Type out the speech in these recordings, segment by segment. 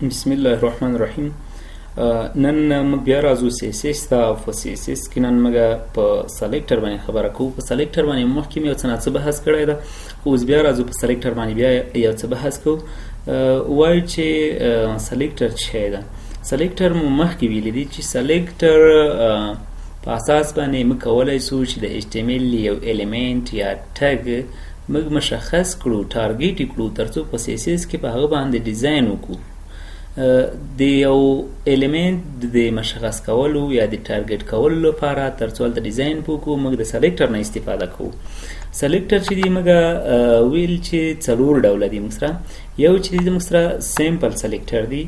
بسم الله الرحمن الرحیم. نن موږ بیا راځو CSS ته، او په CSS کې نن موږ په selector باندې خبره کوو. په selector باندې مخکې مې یو څه ناڅه بحث کړی ده، خو اوس بیا راځو په selector باندې بیا یو څه بحث کوو. وایو چې selector څه شی ده. selector مو مخکې ویلي دي چې selector په اساس باندې موږ کولی سو چې د HTML یو element یا tag موږ مشخص کړو، target یې کړو، ترڅو په CSS کې په هغه باندې design وکړو. د یو element د مشخص کولو یا د target کولو لپاره ترڅو هلته design وکړو، موږ د selector نه استفاده کوو. selector چې دی، موږ ویل چې څلور ډوله دي موږ سره. یو چې دی زموږ سره simple selector دی،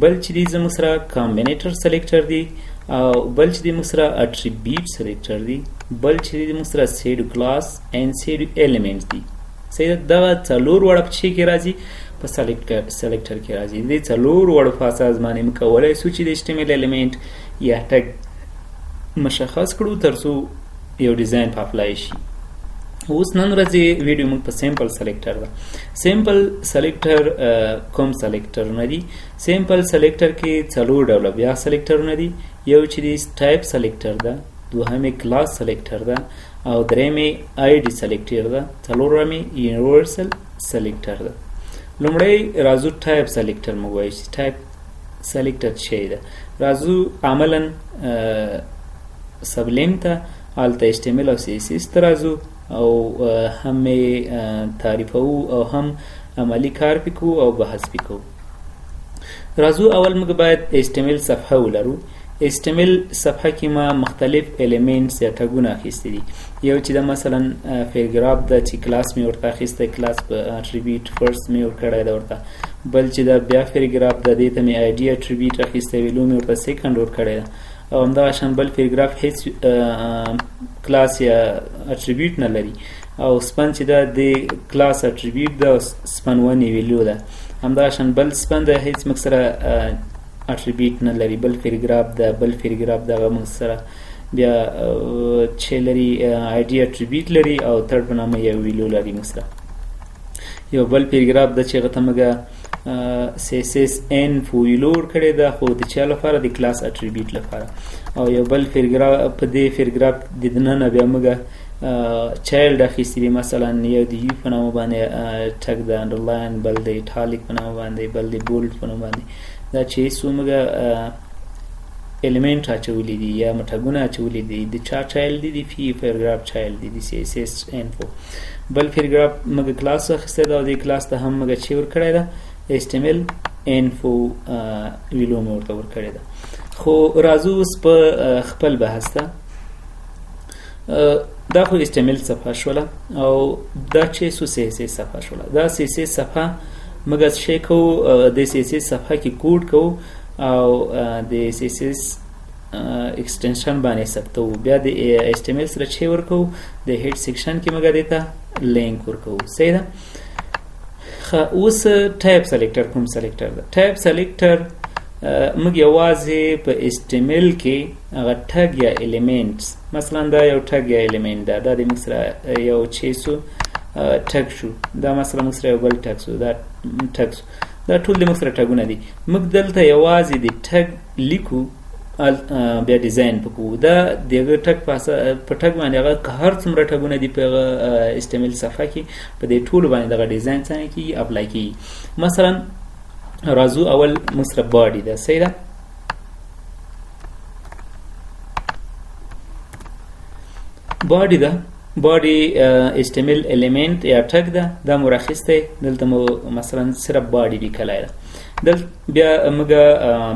بل چې دی زموږ سره combinator selector دی، او بل چې دی موږ سره attribute selector دی، بل چې دی موږ سره pseudo class and pseudo element دی. صحیح ده؟ دغه څلور واړه په څه کې راځي؟ په selector کې راځي. دې څلور واړو په اساس باندې موږ کولای سو چې د HTML element یا tag مشخص کړو، ترڅو یو design په apply شي. اوس نن ورځې ویډیو موږ په simple selector ده. simple selector کوم selector نه دي؟ simple selector کې څلور ډوله بیا selector نه دي. یو چې دی type selector ده، دوهم یې class selector ده، او دریم یې ID selector ده، څلورم یې universal selector ده. لومړی راځو type selector. موږ وایو چې type selector څه شی ده. راځو عملا Sublime ته، هلته HTML او CSS ته راځو، او هم یې تعریفوو او هم عملی کار پې کوو او بحث پې کوو. راځو، اول موږ باید HTML صفحه ولرو. HTML صفحه کې ما مختلف elements یا tag ونه اخیستي دي. یو چې ده مثلا paragraph ده چې کلاس مې ورته اخیستی، کلاس په attribute first مې ورکړی ده ورته. بل چې ده بیا paragraph ده، دې ته مې ID attribute اخیستی، value مې ورته second ورکړی ده. او همدغه شان بل paragraph هیڅ کلاس یا attribute نه لري. او span چې ده، د class attribute ده او span one یې value ده. همدغه شان بل span ده، هیڅ موږ سره attribute نه لري. بل paragraph ده، بل paragraph دغه موږ سره بیا چې لري ID attribute لري او third په نامه یو value لري. موږ سره یو بل paragraph ده چې هغه ته موږ CSS info value ورکړې ده، خو د چا لپاره؟ د class attribute لپاره. او یو بل paragraph، په دې paragraph د دننه بیا موږ child اخیستي دي. مثلا یو د u په نامه باندې tag د underline، بل د italic په نامه باندې، بل د bold په نامه باندې. دا چې څو موږ element اچولي دي یا tag ونه اچولي دي، د چا child دي؟ د p paragraph child دي، د CSS info. بل paragraph موږ کلاس اخیستی ده او دې کلاس ته هم موږ چې ورکړی ده، HTML info value مې ورته ورکړې ده. خو راځو اوس په خپل بحث ته. دا خو HTML صفحه شوله او دا چې سو CSS صفحه شوله. دا CSS صفحه موږ څه کوو؟ د CSS صفحه کې کوډ کوو او د CSS extension باندې ثبتوو. بیا د HTML سره چې ورکوو، د head section کې موږ دې ته لینک ورکوو. صحیح ده؟ ښه، اوس type selector کوم selector ده؟ type selector موږ یوازې په HTML کې هغه tag یا elements، مثلا دا یو tag یا element ده. دا د موږ سره یو چې سو tag شو، دا مثلا موږ سره یو بل tag شو، دا tag شو، دا ټول د موږ سره tag ونه دي. موږ دلته یوازې د tag لیکو، بیا design پکو. دا دغه tag په tag باندې هغه که هر څومره tag ونه دي په هغه HTML صفحه کې، په دې ټولو باندې دغه design څنګه کیږي؟ apply کیږي. مثلا راځو، اول موږ سره body ده. صحیح ده؟ body ده، body HTML element یا tag ده. دا مو راخیستی، دلته مو مثلا صرف body لیکلی ده. دلته بیا موږ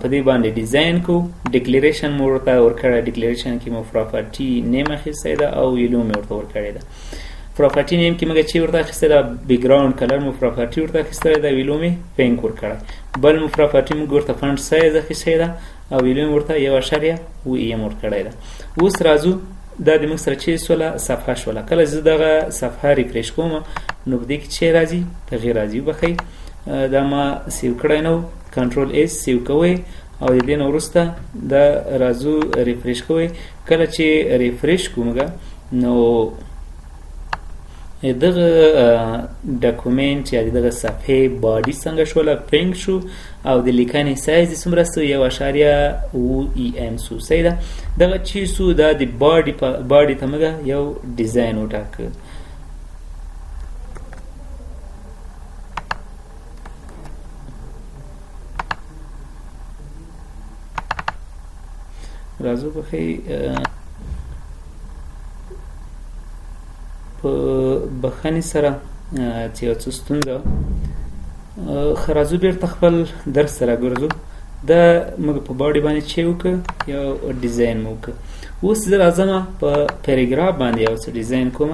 په دې باندې design کو، declaration مو ورته ورکړی. declaration کې مو property name اخیستی ده او value مو ورته ورکړی ده. property name کې موږ چې ورته اخیستی ده، background color مو property ورته اخیستی ده، value مې pink ورکړی. بل مو property موږ ورته font size اخیستی ده او value مې ورته 1.7 em ورکړی ده. اوس راځو، دا د موږ سره چې سوله صفحه شوله. کله زه دغه صفحه refresh کوم، نو په دې کې چې راځي؟ تغییر راځي. وبخښئ، دا ما save کړی نه. Control S save کوئ او د دې نه وروسته دا راځو refresh کوئ. کله چې refresh کوم نو دغه document یا دغه صفحې body څنګه شوله، pink شو، او د لیکنې سایز یې څومره سو؟ 1.7 em سو. صحیح ده. دغه چې سو دا د body ته موږ یو design وټاکه. راځو بخښئ په بخښنې سره چې یو څه ستونزه وه. ښه، راځو بیرته خپل درس ته راګرځو. دا موږ په body باندې چې وکړه یو design مو وکړه. اوس زه راځم په paragraph باندې یو څه design کوم.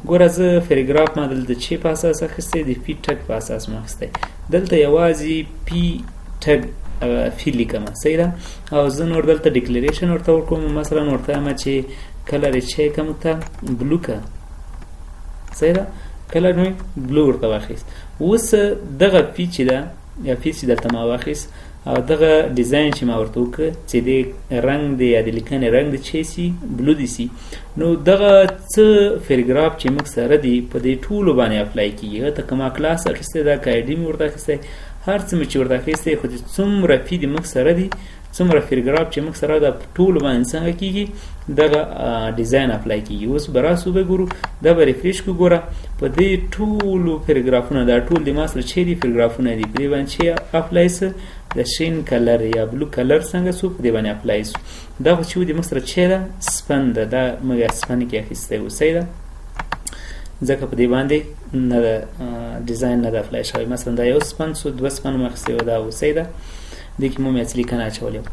ګوره زه paragraph ما دلته چې په اساس اخیستی، د p tag په اساس مو اخیستی. دلته یوازې p tag p لیکم، صحیح ده. او زه نور دلته declaration ورته ورکوم. مثلا ورته وایم چې color یې چې کوم ته blue که، صحیح ده، color مې blue ورته واخیست. اوس دغه p چې ده یا p چې دلته ما واخیست او دغه design چې ما ورته وکړ چې د رنګ دی یا د لیکنې رنګ دی چې سي blue دی سي، نو دغه څه paragraph چې موږ سره دی په دې ټولو باندې apply کیږي. هغه ته که ما کلاس اخیستی ده، که ID مې ورته اخیستی، هر څه مې چې ورته اخیستی، خو چې څومره p د موږ سره دی، څومره paragraph چې موږ سره ده، په ټولو باندې څنګه کیږي دغه design apply کیږي. اوس به راسو به ګورو، دا به refresh کړو. ګوره په دې ټولو paragraph ونه، دا ټول د ما سره چې دي paragraph ونه دي، په دې باندې چې apply سه د شین color یا blue color څنګه سو په دې باندې apply سو. دا خو چې و د موږ سره چې ده span ده، دا موږ span کې اخیستی و، صحیح ده، ځکه په دې باندې نه ده design نه ده apply شوی. مثلا دا یو span سو، دوه span مو اخیستی و، دا و، صحیح ده، دې کې مو مې لیکنه اچولې وه.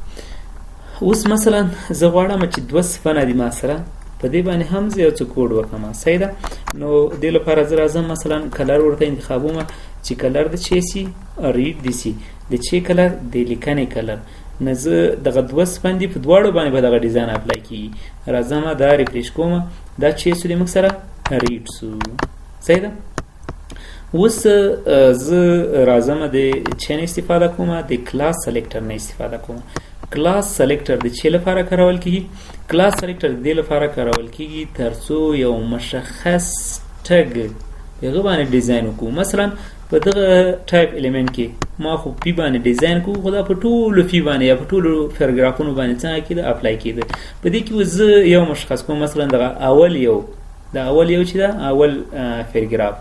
اوس مثلا زه غواړم چې دوه span ه دي ما سره، په دې باندې هم زه یو څه کوډ وکړم، صحیح ده. نو دې لپاره زه راځم مثلا color ورته انتخابوم چې color د چې سي red دي سي، د چې color د لیکنې color. نو زه دغه دوه span دي په دواړو باندې به دغه design apply کیږي. راځم دا refresh کوم، دا چې سو د موږ سره red سو، صحیح ده. اوس زه راځم د چې نه استفاده کوم، د class selector نه استفاده کوم. class selector د چې لپاره کارول کیږي؟ class selector د دې لپاره کارول کیږي ترڅو یو مشخص tag هغه باندې design وکړو. مثلا په دغه type element کې ما خو p باندې design کوو، خو دا په ټولو p باندې یا په ټولو paragraph ونو باندې څنګه کېده apply کېده. په دې کې اوس زه یو مشخص کوم، مثلا دغه اول یو، دا اول یو چې ده اول paragraph،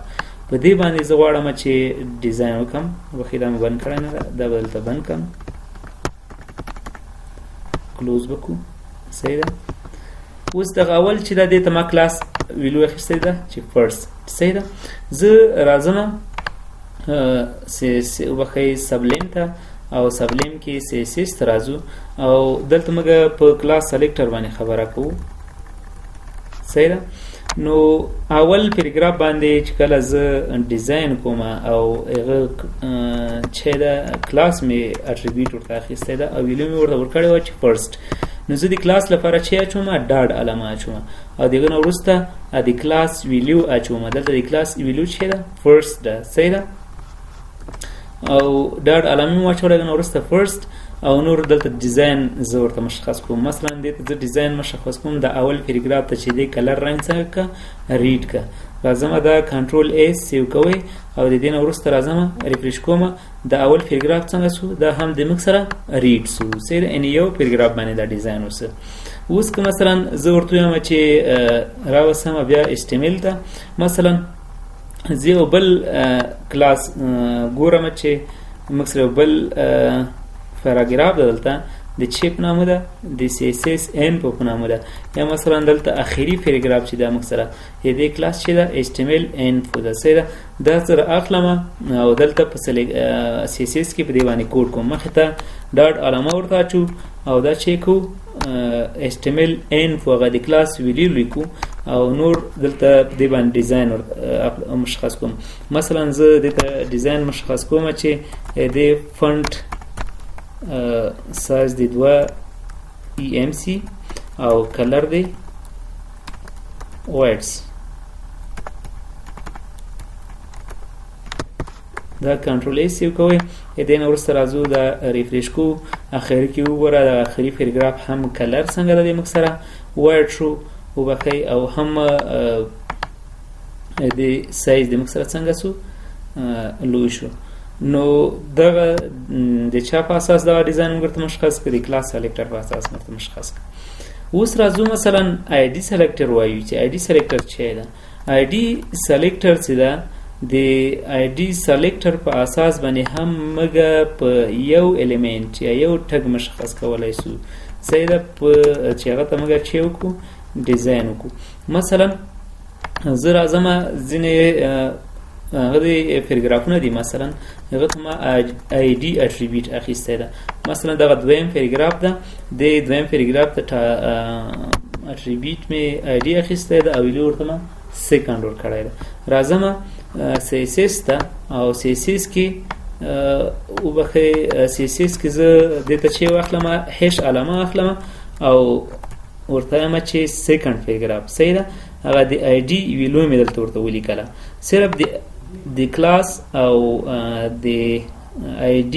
په دې باندې زه غواړم چې design وکړم. وخی دا مې بند کړی نه ده، دا به دلته بند کړم، close به کړو، صحیح ده. اوس دغه اول چې ده دې ته ما class value اخیستی ده چې first، صحیح ده. زه راځم وبخښئ Sublime ته، او Sublime کې CSS ته راځو، او دلته موږ په class selector باندې خبره کوو، صحیح ده. نو اول paragraph باندې چې کله زه design کوم او هغه چې ده کلاس مې attribute ورته اخیستی ده او value مې ورته ورکړې وه چې first، نو زه د کلاس لپاره چې اچوم dot علامه اچوم، او د هغه نه وروسته د class value اچوم. دلته د class value چې ده first ده، صحیح ده، او dot علامه مې واچوله، هغه نه وروسته first، او نور دلته design زه ورته مشخص کوم. مثلا دې ته زه design مشخص کوم، د اول paragraph ته چې دی color رنګ څنګه که red که. راځم دا control S save کوئ، او د دې نه وروسته راځم refresh کوم، د اول paragraph څنګه سو، دا هم د موږ سره red سو، صحیح ده، یعنې یو paragraph باندې دا design وسو. اوس که مثلا زه ورته وایم چې راوسم بیا HTML ته، مثلا زه یو بل کلاس ګورم چې موږ سره یو بل paragraph ده، دلته د چې په نامه ده، د CSS info په نامه ده، یا مثلا دلته اخري paragraph چې ده موږ سره د دې کلاس چې ده HTML info ده، صحیح ده. دا سره اخلم او دلته په CSS کې په دې باندې کوډ کوم، مخې ته dot علامه ورته اچو، او دا چې کوو HTML info هغه د class value لیکو، او نور دلته په دې باندې design ورته مشخص کوم. مثلا زه دې ته design مشخص کوم چې د font size دی 2 em سي او color دی white. دا control S save کوئ، دې نه وروسته راځو دا refresh کوو. اخري کې وګوره دا اخري paragraph هم color څنګه ده موږ سره white شو وبخښئ، او هم د سایز د موږ سره څنګه سو لوی شو. نو دغه د چا په اساس دغه ډیزاین موږ ورته مشخص کړ؟ د class selector په اساس موږ ورته مشخص کړ. اوس راځو مثلا ID selector وایو چې ID selector چی ده؟ ID selector چې ده د ID selector په اساس باندې هم موږ په یو element یا یو tag مشخص کولای سو. صحیح ده؟ په چې هغه ته موږ چې وکړو ډیزاین وکړو. مثلا زه راځم ځینې هغه د پاراګرافونه دي، مثلا هغه ته ما ID attribute اخیستی ده. مثلا دغه دویم پاراګراف ده، د دویم پاراګراف ته attribute مې ID اخیستی ده او value ورته ما second ورکړی ده. راځم CSS ته او CSS کې وبخښئ CSS کې زه دې ته چې واخلم hash علامه اخلم او ورته وایم چې second paragraph. صحیح ده؟ هغه د ID value مې دلته ورته ولیکله. صرف د کلاس او د ID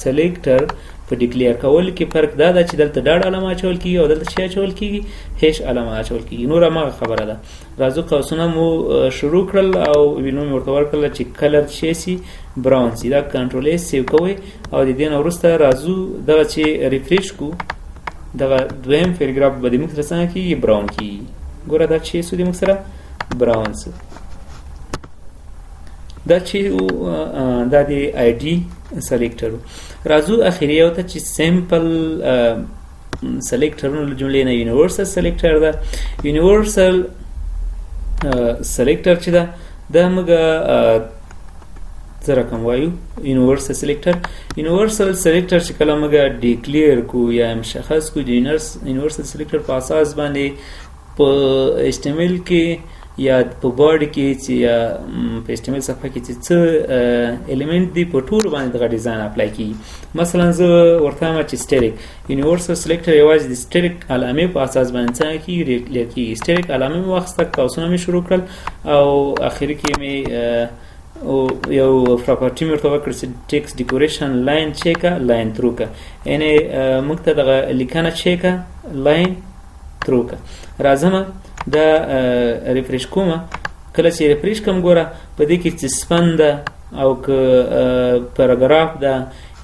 selector په declare کول کې فرق دا ده چې دلته dot علامه اچول کیږي او دلته چې اچول کیږي hash علامه اچول کیږي. نور هماغه خبره ده. راځو قوسونه مو شروع کړل او value مې ورته ورکړله چې color چې سي brown سي. دا control S save کوئ او د دې نه وروسته راځو دغه چې refresh کو، دغه دویم پاراګراف به د موږ سره څنګه کیږي؟ brown کیږي. ګوره دا چې سو د موږ سره brown سو. دا چې دا د ID selector. راځو اخري یو ته چې simple selector ونو له جملې نه universal selector ده. universal selector چې ده دا موږ څه رقم وایو universal selector. universal selector چې کله موږ declare کو یا مشخص کو د universal selector په اساس باندې په HTML کې یا په body کې چې یا په HTML صفحه کې چې څه element دی په ټولو باندې دغه design apply کیږي. مثلا زه ورته وایم چې asterisk universal selector یوازې د asterisk علامې په اساس باندې څنګه کیږي declare کیږي. asterisk علامې مې واخیسته، قوسونه مې شروع کړل او اخري کې مې یو property مې ورته ورکړ چې text decoration line چې که line through که، یعنې موږ ته دغه لیکنه چې که line through که. راځم دا refresh کومه. کله چې refresh کوم ګوره په دې کې چې span ده او که پاراګراف ده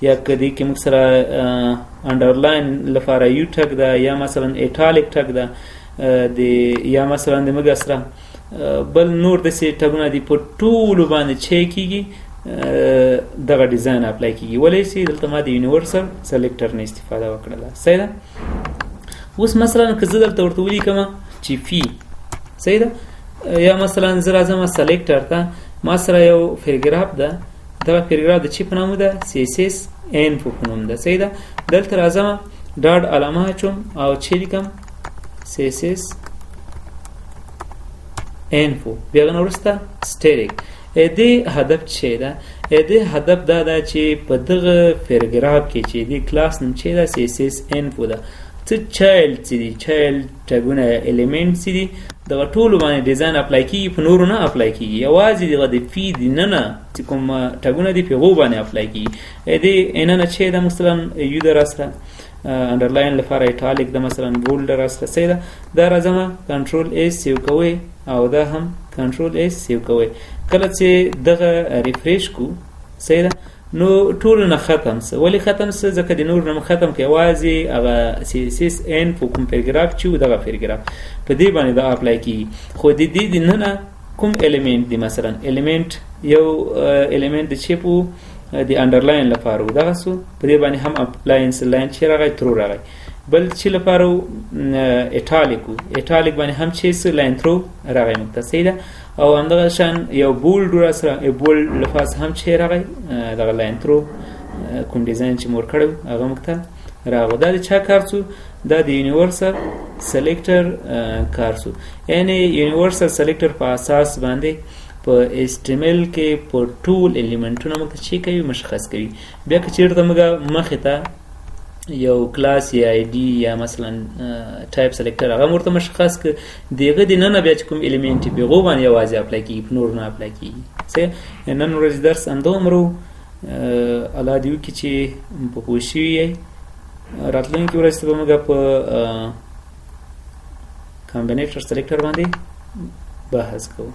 یا که دې کې موږ سره underline لپاره یو tag ده یا مثلا italic tag ده د یا مثلا د موږ سره بل نور داسې tag ونه دي، په ټولو باندې چې کیږي دغه design apply کیږي. ولې چې دلته ما د universal selector نه استفاده وکړله. صحیح ده؟ اوس مثلا که زه دلته ورته ولیکم چې p، صحیح ده؟ یا مثلا زه راځم selector ته، ما سره یو پاراګراف ده، دغه پاراګراف د چی په نامه ده؟ CSS info په نوم ده. صحیح ده؟ دلته راځم dot علامه اچوم او چې لیکم CSS info، بیا هغه نه وروسته asterisk. دې هدف چې ده، دې هدف دا ده چې په دغه پاراګراف کې چې دې کلاس نوم چې ده CSS info ده، څه child چې دي، child tag ونه element چې دي، دغه ټولو باندې design apply کیږي، په نورو نه apply کیږي. یوازې دغه د p دننه چې کوم tag ونه دي په هغو باندې apply کیږي. دې اننه چې ده مثلا یو ده راسره underline لپاره italic ده، مثلا bold ده راسره. صحیح ده؟ دا راځم control S save کوئ او دا هم control S save کوئ. کله چې دغه refresh کو، صحیح ده، نو ټول نه ختم سه. ولې ختم سه؟ ځکه د نور نه ختم که یوازې هغه CSS info کوم پاراګراف چې و دغه پاراګراف په دې باندې دا apply کیږي. خو د دې دننه کوم element دی، مثلا element یو element د چیپ و د underline لپاره و دغه سو، په دې باندې هم apply line چې راغی through راغی. بل چې لپاره italic و، italic باندې هم چې سو line through راغی موږ ته. صحیح ده؟ او همدغه شان یو bold راسره bold لفظ هم چې راغی دغه line through کوم design چې مور کړو هغه موږ ته راغو. دا د چا کار سو؟ دا د universal selector کار سو. یعنی universal selector په اساس باندې په HTML کې په ټول element ونه موږ ته چې کوي مشخص کوي. بیا که چیرته موږ مخې ته یو کلاس یا ID یا مثلا type selector هغه ورته مشخص که دغه د ننه بیا چې کوم element په هغو باندې یوازې apply کیږي، په نورو نه apply کیږي. صحیح؟ نن ورځ درس همدومره و. الله دې وکړي چې په پوه شوي یئ. راتلونکې ورځ ته به موږ په combinator selector باندې بحث کوو.